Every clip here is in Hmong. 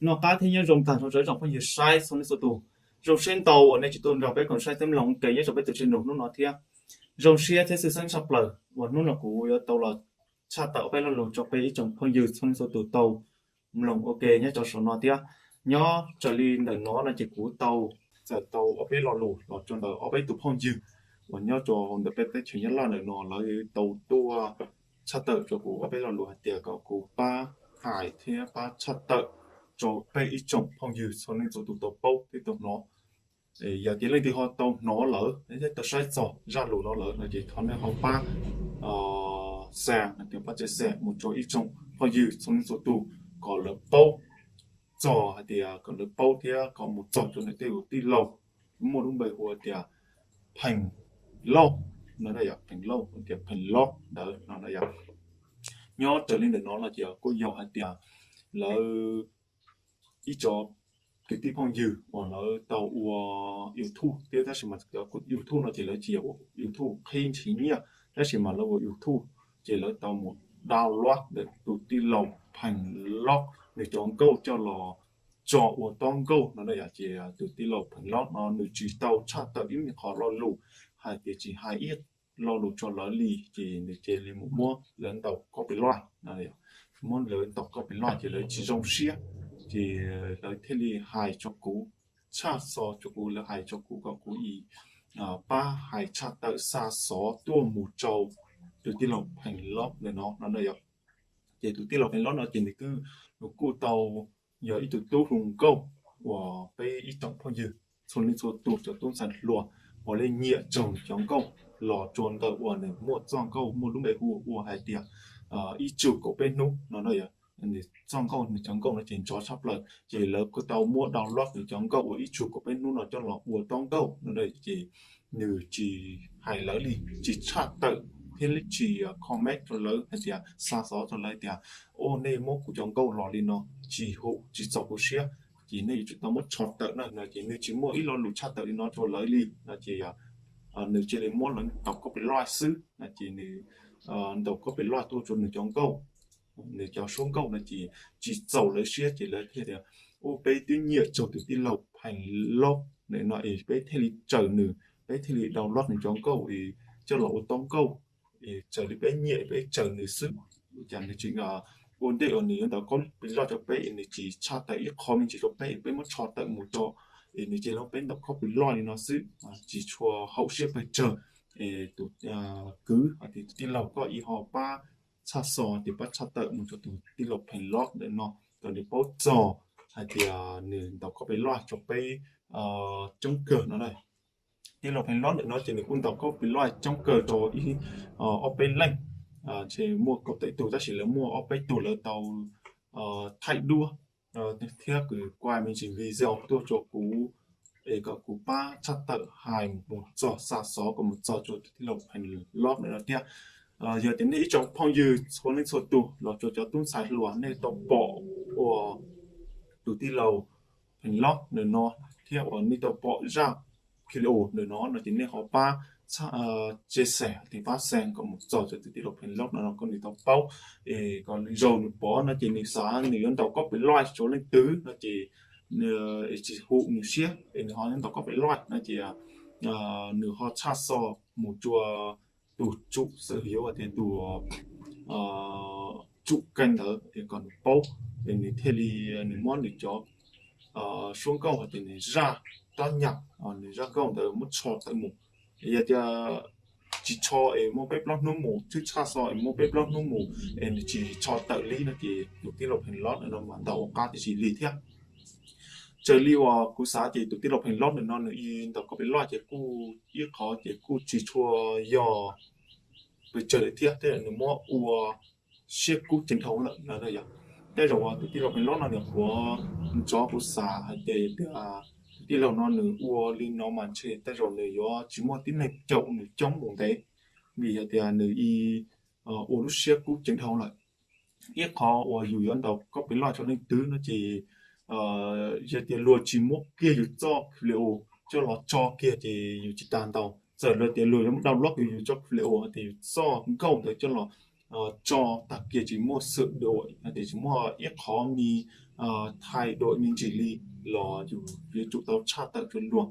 Noj qab thiab nyob zoo tag nrho rau ib tsoom phooj ywg saib txhua leej txhua tus. Zoo siab ntau uas nej tseem tuaj nrog peb koom saib thiab mloog ua ke nyob rau peb tus channel hnub no thiab. Zoo siab thiab tshwj xeeb tshaj plaws uas hnub no kuv yuav tau los tshaj tawm ob peb lo lus rau peb ib tsoom phooj ywg txhua leej txhua tus tau mloog ua ke nyob rau saum no thiab. Nyob raws li ntawm no no ces kuv tau txawm tau ob peb lo lus los rau ntawm ob peb tus phooj ywg uas nyob rau ntawm peb teb chaws Nyab Laj ntawm no lawv tau tuaj tshaj tawm rau kuv ob peb lo lus hais tias kom kuv pab hais thiab pab tshaj tawm rau peb ib tsoom phooj ywg txhua leej txhua tus tau paub thiab tau hnov. Yog tias leej twg ho tau hnov lawm thiab tau saib txog zaj lus no lawm no ces thov nej ho pab share hais tias pab share mus rau ib tsoom phooj ywg txhua leej txhua tus kom lawv paub txog hais tias kom lawv paub thiab kom mus txog rau nws tej tus tij laug muaj lub npe hu tias Pheej Lauj no yog Pheej Lauj tias Pheej Lauj ntawd no yog. Nyob raws li ntawm no no ces kuj yog hais tias lawv ib co kwv tij phooj ywg uas lawv tau ua YouTube thiab tab sis mas YouTube no ces lawv tsis yog ua YouTube qhib nrhiav nyiaj tab sis mas lawv ua YouTube ces lawv tau mus download ntawm tus tij laug Pheej Lauj nws cov nkauj coj los tso ua tob nkauj no yog ces tus tij laug Pheej Lauj no nws tsis tau tshaj tawm ib me qhov lo lus hais tias tsis hais ib lo lus rau lawv li ces nws cia li mus muab lawv ntaus copyright no. Muab lawv ntaus copyright ces lawv tsis zoo siab ces lawv thiaj li hais rau kuv, tshaj xov rau kuv, lawv hais rau kuv kom kuv pab hais tshaj tawm xa xov tuaj mus rau tus tij laug Pheej Lauj ntawm no no yog. Ces tus tij laug Pheej Lauj no ces nws kuj, nws kuj tau yog ib tug tub hluas nkauj uas peb ib tsoom phooj ywg txhua leej txhua tus cov tub ntxhais hluas uas li nyiam tsaug nws cov nkauj los rau ntawm uas nws muaj txoj nkauj muaj lub npe hu ua hais tias ib tsug kaum peb hnub no yog. Nws txoj nkauj nws cov nkauj no ces ntsov tshaj plaws ces lawv kuj tau muab download nws cov nkauj uas ib tsug kaum peb hnub no coj los ua tob nkauj no ces nws tsis hais lawv li, tsis tshaj tawm thiab tsis comment rau lawv hais tias xa xov rau lawv tias, o, nej muab kuv cov nkauj los li no tsis hum tsis txaus kuv siab ces nej yuav tsum tau muab tsho tawm na no ces nws tsis muaj ib lo lus tshaj tawm li no rau lawv li no ces nws cia li muab lawv ntaus copyright xwb no ces nws ntaus copyright tuaj rau nws cov nkauj, nws cov suab nkauj no ces tsis txaus lawv siab ces lawv thiaj tias, ua peb twb nyiam tsaug tus tij laug Pheej Lauj no es peb thiaj li tsaws nws, peb thiaj li download nws cov nkauj es coj los ua tob nkauj es tsaws li peb nyiam peb tsaws nws xwb. Cas nws tsis ua ntej uas nws yuav ntaus copyright rau peb es nws tsis tshaj tawm ib qho me ntsis rau peb es peb muab tsho tawm mus rau es nws cia li peb ntaus copyright li no xwb, tsis tshua haum siab pes tsawg es tus kwv hais tias tus tij laug koj ib ho pab tshaj xov tias pab tshaj tawm mus rau tus tij laug Pheej Lauj ntawm no kom nws paub txog hais tias nws ntaus copyright rau peb coob kawg no na. Tij laug Pheej Lauj ntawm no ces nws kuj ntaus copyright coob kawg rau ib ob peb leej, ces muaj kaum tawm tus tab sis lawv muaj ob peb tug lawv tau thaij duab thiab kws kuaj me ntsis video tuaj rau kuv es kom kuv pab tshaj tawm hais mus txog xa xov kom mus txog rau tus tij laug Pheej Lauj ntawm no thiab. Yog tias nej ib tsoom phooj ywg txhua leej txhua tus los rau cov tub ntxhais hluas nej tau pom uas tus tij laug Pheej Lauj ntawm no thiab uas nej tau pom zaj video ntawm no no ces nej ho pab share tias pab share kom mus txog rau tus tij laug Pheej Lauj no no kom nws tau paub es kom nws zaum nws pom no ces nws xav nws yuav ntaus copyright rau leej twg no ces tsis hum nws siab es nws ho yuav ntaus copyright no ces nws ho tshaj xov mus rau tus tswv xeem yuav tias tus tswv kênh ntawd es kom nws paub es nws thiaj li nws muab nws cov suab nkauj hais tias nws zaj tab nyam nws zaj nkauj ntawd muab tsho tawm mus. Yog tias tsis tsho es muaj peb plaub hnub mus, tshwj tshaj xov es muaj peb plaub hnub mus es nws tsis tsho tawm li no ces tus tij laug Pheej Lauj no mas ntaus ua qab tib si li thiab. Raws li uas kuv xav ces tus tij laug Pheej Lauj ntawm no nws ntaus copyright ces kuj ib qho ces kuj tsis tshua yog pes tsawg li thiab, tej zaum nws muab ua siab kub ceev dhau lawm no yog. Tej zaum tus tij laug Pheej Lauj no nws qhuav nrov, kuv xav hais tias tias tus tij laug no nws ua li no mas ntshe tej zaum nws yuav tsis muaj tib neeg caum nws coob mus ntev, vim hais tias nws ua lub siab kub ceev dhau lawm. Ib qho uas yus yuav ntaus copyright rau leej twg no ces yog tias luag tsis muab kiag yus txoj video coj los tso kiag ces yus tsis tas ntaus. Txawm luag tias luag yuav download kiag yus txoj video tias yus txoj nkauj ntawd coj los tso tag kiag tsis muaj xwm dua hais tias tsis muaj ib qho me thaij dua me ntsis li los yus yuav tsum tau tshaj tawm rau luag.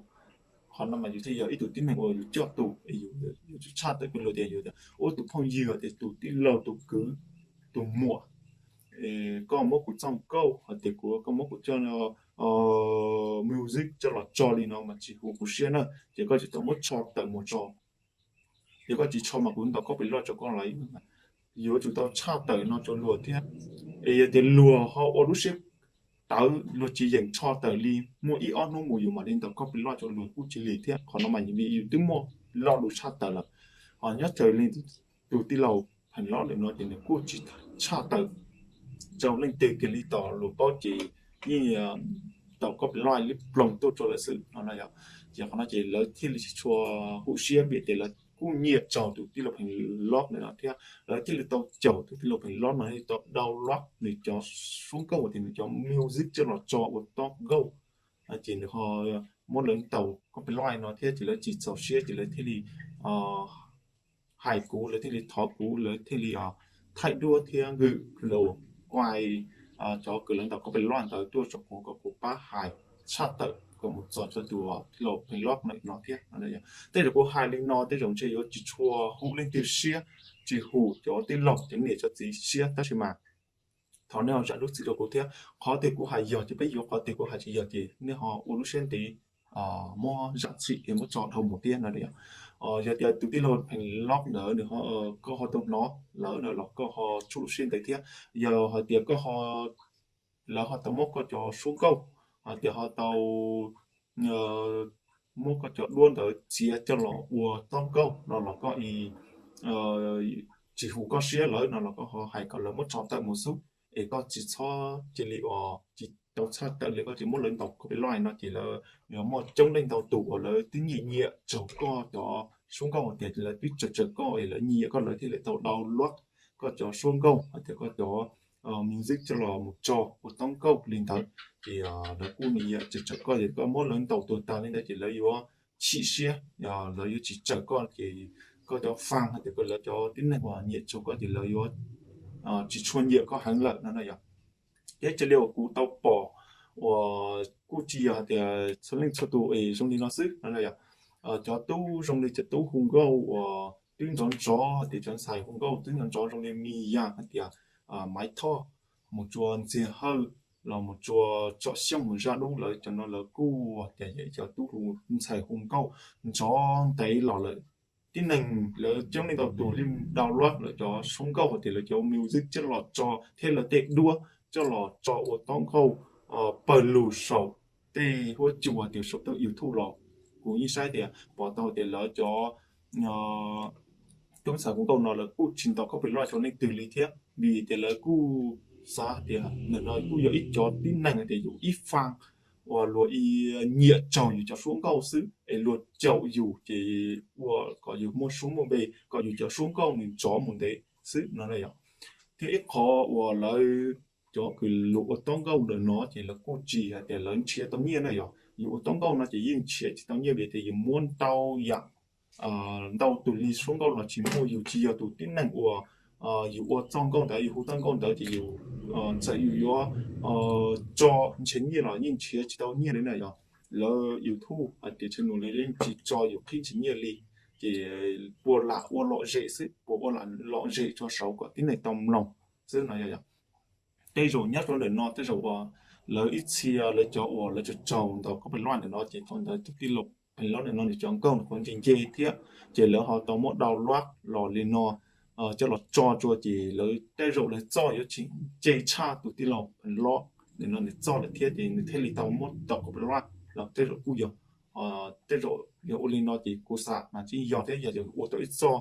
Qhov no mas yus thiaj yog ib tug tib neeg uas yus coj tus, yus yuav tsum tshaj tawm rau luag tias yus ua tus phooj ywg tias tus tij laug tus kwv tus muam, koj muab kuv txoj nkauj hais tias kuv, koj muab kuv coj music coj los tso li no mas tsis huv kuv siab na, ces koj tsis tau muab tso tawm mus tso. Yog koj tsis tso mas kuv ntaus copyright rau koj lawm. Yuav tsum tau tshaj tawm no rau luag thiab. Es yog tias luag ho ua lub siab tawv, luag tsis yeem tso tawm li, muaj ib ob hnub mus yus mam li ntaus copyright rau luag kuj tsis lig thiab. Qhov no mas yus twb muaj lo lus tshaj tawm lawm. Ho nyob raws li tus tij laug Pheej Lob lawm no ces nws kuj tsis tshaj tawm rau leej twg kiag li, tos luag paub ces yeej ntaus copyright li ploog tuaj rau lawm xwb no. Ces qhov no ces lawv thiaj li tsis tshua huv siab vim tias lawv kuj nyiam txog tus tij laug Pheej Lob lawm no thiab lawv thiaj li tau caum tus tij laug Pheej Lob no thiaj tau download nws cov suab nkauj uas tias nws cov music coj los tso ua tob nkauj. Ces nws ho muab lawv ntaus copyright no thiab ces lawv tsis txaus siab ces lawv thiaj li hais kuv, lawv thiaj li thov kuv, lawv thiaj li thaij duab thiab nkwm los uas cov kws lawv ntaus copyright ntawd tuaj rau kuv kom kuv pab hais tshaj tawm kom mus txog rau tus tij laug Pheej Lob no thiab. Tej zaum kuv hais li no tej zaum ntshe yuav tsis tshua huv leej twg siab, tsis huv cov tij laug cov niam cov txiv siab, tab sis mas thov nej zam lub txim rau kuv thiab. Qhov tias kuv hais yog ces peb yuav, qhov tias kuv hais tsis yog ces nej ho ua lub siab ntev muab zam txim es muab tso dhau mus thiab no. Yog tias tus tij laug Pheej Lob ntawd nws, koj ho tau hnov lawm no los koj ho tshuab lub siab ntev thiab. Yog hais tias koj ho, lawv ho tau muab koj cov suab nkauj, hais tias ho tau muab koj cov duab ntawd txiav coj los ua tob nkauj no los koj tsis huv koj siab lawm no los koj ho hais kom lawv muab tso tawm mus xwb, es koj tsis txhob cia li uas tsis tau tshaj tawm li, koj tsis muab lawv ntaus copyright no ces lawv yuav muaj coob leej ntau tus uas lawv twb nyiam nyiam txog koj cov suab nkauj tias lawv twb txawj txawj koj es lawv nyiam koj lawv thiaj li tau download koj cov suab nkauj hais tias koj cov music coj los mus tso ua tob nkauj li ntawd. Ces lawv kuj nyiam txawj txawj koj, ces koj muab lawv ntaus tuag tag li ntawd ces lawv yuav chim siab, lawv yuav tsis txawj koj, ces koj cov fan hais tias koj lawv cov tib neeg uas nyiam txog koj ces lawv yuav tsis tshua nyiam koj heev lawm no na yom. Thiab cia li uas kuv tau pom uas kuj tsis yog hais tias txhua leej txhua tus es zoo li no xwb no na yom. Cov tub zoo li cov tub hu nkauj uas twb nrov nrov tias cov ntxhais hu nkauj twb nrov nrov zoo li Mis Yas hais tias Maiv Thoj, mus rua Ntxiag Hawj, los mus rua Tsom Xyooj, mus Zaj Dub, lawv cov no lawv kuj tias yog cov tub ntxhais hu nkauj nrov ntev los lawm. Tib neeg lawv coob leej ntau tus li download lawv cov suab nkauj hais tias lawv cov music coj los tso thiab lawv tej duab coj los tso ua tob nkauj pawg lug saum tej huab cua tias saum tej YouTube los kuv yeej saib tias pom tau tias lawv cov tub ntxhais hu nkauj no lawv kuj tsis ntaus copyright rau leej twg li thiab vim tias lawv kuj xav tias ntawm no kuj yog ib cov tib neeg tias yus ib fab uas luag nyiam txog yus cov suab nkauj xwb es luag caum yus ces ua kom yus muaj suab muaj npe, kom yus cov suab nkauj nws nrov mus ntev xwb no na yom. Thiab ib qho uas lawv cov kws luag ua tob nkauj ntawm no ces lawv kuj tsis hais tias lawv nrhiav tau nyiaj na yom. Yus ua tob nkauj no ces yeej nrhiav tsis tau nyiaj vim tias yus muab ntau yam ntau tus li suab nkauj los tsis muaj, yus tsis yog tus tib neeg uas yus ua txoj nkauj ntawd, yus hu txoj nkauj ntawd ces yus txawm yus yuav tso nrhiav nyiaj los yeej nrhiav tsis tau nyiaj li na yom. Lawv YouTube hais tias channel li yeej tsis tso yus qhib nrhiav nyiaj li, ces puas lam ua lom zem xwb, puas ua lam lom zem tso saud kom tib neeg tau mloog xwb no yom. Tej zaum nyob rau ntawm no tej zaum uas lawv ib txhia lawv cov uas lawv tsaug tsaug ntawm copyright ntawm no ces thaum ntawd tus tij laug Pheej Lob ntawm no nws cov nkauj nws kuj nce nce thiab, ces lawv ho tau muab download los li no coj los tso rua ces lawv tej zaum lawv txoj yuav tseem nce tshaj tus tij laug Pheej Lob ntawm no nws txoj lawm thiab ces nws thiaj li tau muab tau copyright los tej zaum kuj yog, tej zaum yog ua li no ces kuv xav mas tseem yog thiab, yog ua tau ib txoj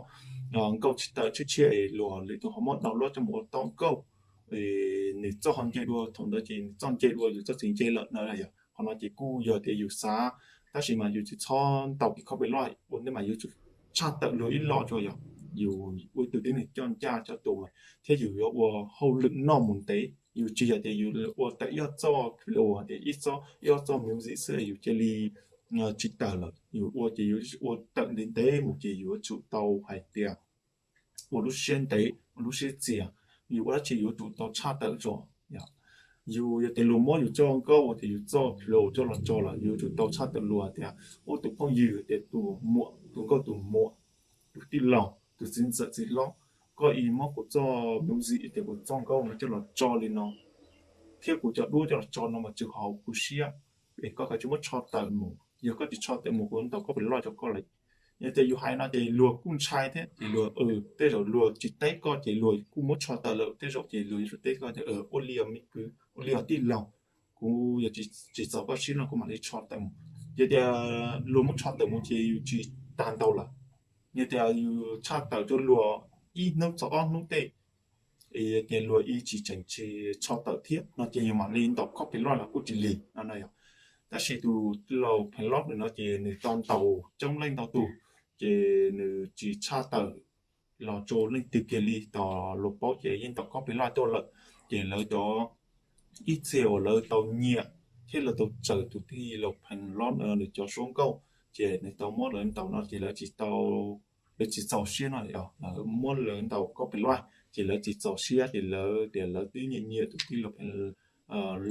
nkauj tsis tawm tshiab tshiab es luag lwm tus ho muab download coj mus ua tob nkauj, nws txoj ho nce dua, thaum ntawd ces nws txoj nce dua yus txoj tsis nce lawm na yom. Qhov no ces kuj yog tias yus xav, tab sis mas yus tsis txhob ntaus copyright ua ntej mas yuav tsum tshaj tawm luag ib lo tso yom. Yus ua ib tug tib neeg coj ncaj coj tus thiab yus yuav ua hauj lwm noj mus ntev, yus tsis yog tias yus ua tawm ib txoj video tias ib txoj ib ob txoj music xwb yus cia li tsis tawm lawm. Yus ua ces yus ua tawm ntev ntev mus ces yuav tsum tau hais tias ua lub siab ntev, ua lub siab txias, yus ua dab tsi yuav tsum tau tshaj tawm tso. Yus yog tias luag muab yus txoj nkauj uas tias yus txoj hlua coj los tso lawm, yus yuav tsum tau tshaj tawm luag tias, ub, tus phooj ywg, tias tus muam, tus nkauj tus muam, tus tij laug, tus txiv ntxawm txiv hlob, koj ib muab kuv txoj music, tias kuv txoj nkauj no coj los tso li no, thiab kuv cov duab coj los tso no mas tsis haum kuv siab, es koj kav tsij muab tsho tawm mus. Yog koj tsis tsho tawm mus, kuv ntaus copyright rau koj lawm. Yog tias yus hais no ces luag kuj ntshai thiab, ces luag, tej zaum luag tsis teb koj ces luag kuj muab tsho tawm lawm, tej zaum ces luag yuav teb koj tias, ua li os me kwv, ua li os tij laug, kuv yog tsis txaus koj siab no kuv mam li tsho tawm mus. Yog tias luag muab tsho tawm mus ces yus tsis tag ntau lawm. Yog tias yus tshaj tawm rau luag ib hnub txog ob hnub tej, es yog tias luag ib tsis tseem tsis tsho tawm thiab no ces yus mam li ntaus copyright los kuj tsis lig no no yog. Tab sis tus tij laug Pheej Lob no ces nws tau ntaus coob leej ntau tus, ces nws tsis tshaj tawm los rau leej twg kiag li, tos luag paub ces yeej ntaus copyright tuaj lawm. Ces lawv cov ib txhia uas lawv tau nyiam thiab lawv tau tsaws tus tij laug Pheej Lob no nws cov suab nkauj, ces nws tau muab lawv ntaus no ces lawv tsis tau, lawv tsis txaus siab no, lawv muab lawv ntaus copyright ces lawv tsis txaus siab, ces lawv tias lawv twb nyiam nyiam tus tij laug Pheej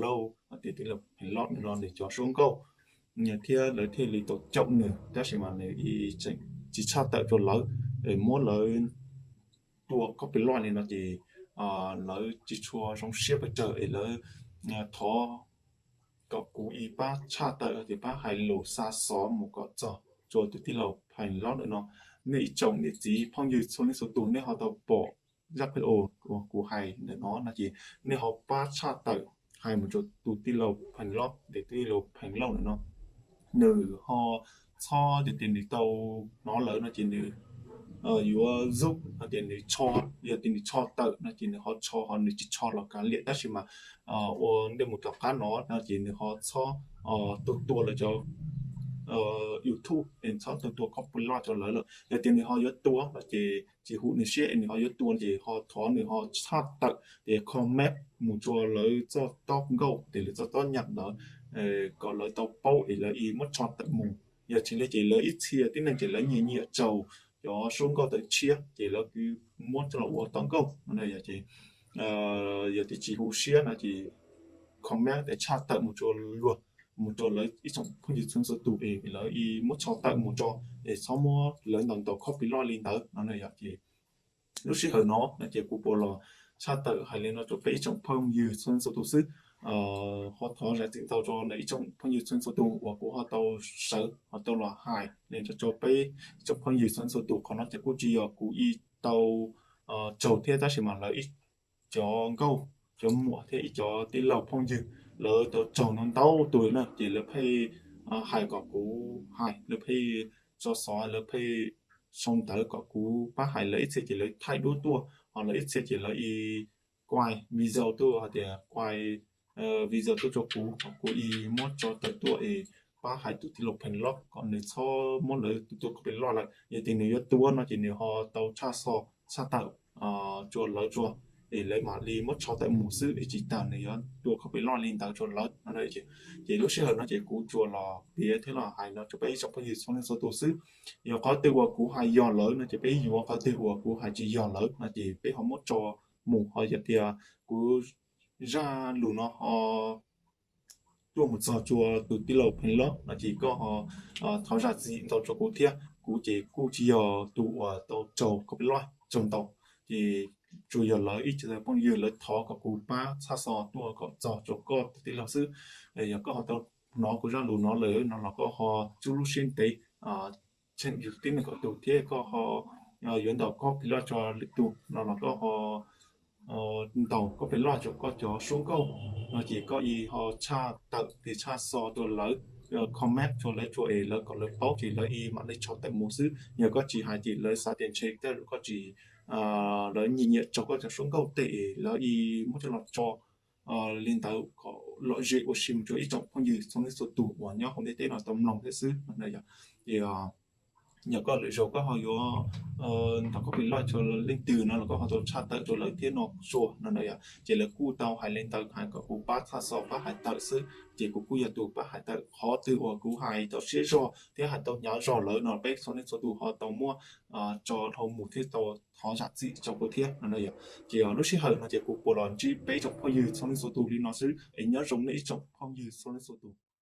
Lob, tias tij laug Pheej Lob no nws cov suab nkauj, thiab lawv thiaj li tau caum nws, tab sis mas nws tsis tshaj tawm rau lawv, muab lawv tua copyright li no ces lawv tsis tshua zoo siab pes tsawg, es lawv thov kom kuv ib pab tshaj tawm, ces pab hais lus xa xov mus kom txog rau tus tij laug Pheej Lob no. Nej ib tsoom niam txiv phooj ywg txhua leej txhua tus, nej ho tau pom zaj clip uas kuv hais ntawm no no ces nej ho pab tshaj tawm hais mus rau tus tij laug Pheej Lob, tus tij laug Pheej Lob no, nws ho txhob tias nws tau hnov lawm no ces nws yuav zub, tias nws tsho, yog tias nws tsho tawm no ces nws ho tsho, ho nws tsis tsho los kav liam, tab sis mas ua ntej mus tom qab no no ces nws ho txhob tua tua lawv cov YouTube, txhob tua tua copyright rau lawv lawm. Yog tias nws ho yuav tua no ces tsis hum nws siab, nws ho yuav tua ces ho thov nws ho tshaj tawm, ces comment mus rau lawv txoj tob nkauj, ces lawv txoj tob nyam ntawd, kom lawv tau paub es lawv ib muab tsho tawm mus. Yog tsis li ces lawv ib txhia tib neeg ces lawv nyiam nyiam tsaug cov suab nkauj tawm tshiab ces lawv kuj muab coj los ua tob nkauj no. Yog tias tsis hum siab no ces comment es tshaj tawm mus rau luag, mus rau lawv ib tsoom phooj ywg txhua txhua tus es lawv ib muab tsho tawm mus tso, es txhob muab lawv ntaus ntaus copyright li ntawd no. Yog ces lub sij hawm no no ces kuv puas los tshaj tawm hais li no rau peb ib tsoom phooj ywg txhua txhua tus xwb. Ho thov zam txim ntau rau ib tsoom phooj ywg txhua txhua tus uas kuv ho tau sawv ho tau los hais li no rau peb ib tsoom phooj ywg txhua txhua tus. Qhov no ces kuj tsis yog kuv ib tau tsaug thiab, tab sis mas lawv ib cov nkauj, cov muam thiab ib cov tij laug phooj ywg lawv tau tsaug no ntau tus na, ces lawv pheej hais kom kuv hais, lawv pheej tso xov, lawv pheej sau ntawv kom kuv pab hais, lawv ib txhia ces lawv thaij duab tuaj, ho lawv ib txhia ces lawv ib kuaj video tuaj, hais tias kuaj video tuaj rau kuv, kuv ib muab tso tawm tuaj es pab hais tus tij laug Pheej Lob kom nws txhob muab lawv tua tua copyright lawm. Yog tias nws yuav tua no ces nws ho tau tshaj xov tshaj tawm rau lawv tso, es lawv mam li muab tsho tawm mus xwb, es tsis tas nws yuav tua copyright li ntawd rau lawv no. Ces lub sij hawm no ces kuv tsuas los piav thiab los hais no rau peb ib tsoom phooj ywg txhua leej txhua tus xwb. Yog qhov twg uas kuv hais yog lawm no ces peb yuav, qhov twg uas kuv hais tsis yog lawm no ces peb ho muab tso mus. Ho yog tias kuv zaj lus no ho tuaj mus txog rau tus tij laug Pheej Lob no ces koj ho thov zam txim ntau rau kuv thiab. Kuv ces kuj tsis yog tus uas tau tsaug copyright tsaug ntau, ces tsuas yog lawv ib tsoom phooj ywg lawv thov kom kuv pab tshaj xov tuaj kom txog rau koj tus tij laug xwb. Yog koj ho tau hnov kuv zaj lus no lawm no los koj ho tsub lub siab ntev, cheem yus tib neeg kom tus thiab koj ho yuav ntaus copyright rau lwm tus no los koj ho ntaus copyright rau koj cov suab nkauj no ces koj ib ho tshaj tawm tes tshaj xov rau lawv, comment rau lawv tso es lawv kom lawv paub ces lawv ib mam li tsho tawm mus xwb. Yog koj tsis hais ces lawv xav tias ntshe tej zaum koj tsis, lawv nyiam nyiam tsaug koj cov suab nkauj tej es lawv ib muab coj los tso li ntawd kom lom zem ua si mus rau ib tsoom phooj ywg txhua leej txhua tus uas nyob hauv ntiaj teb no tau mloog thiab xwb. Ces yog koj lwm zaus koj ho yuav nrog koj pem loj rau leej twg no los koj ho tau tshaj tawm rau lawv thiab no Suab no na yom. Ces lawv kuj tau hais li ntawd hais kom kuv pab txhaj xov pab hais tawm xwb, ces kuv kuj yog tus pab hais tawm qhov twg uas kuv hais tau siab zog thiab hais tau hnyav zog lawm no peb txhua leej txhua tus ho tau muab tso dhau mus thiab tau thov zam txim rau kuv thiab no na yom. Ces lub sij hawm no ces kuv puas los ntsib peb tsoom phooj ywg txhua leej txhua tus li no xwb es nyob zoo nej ib tsoom phooj ywg txhua leej txhua tus.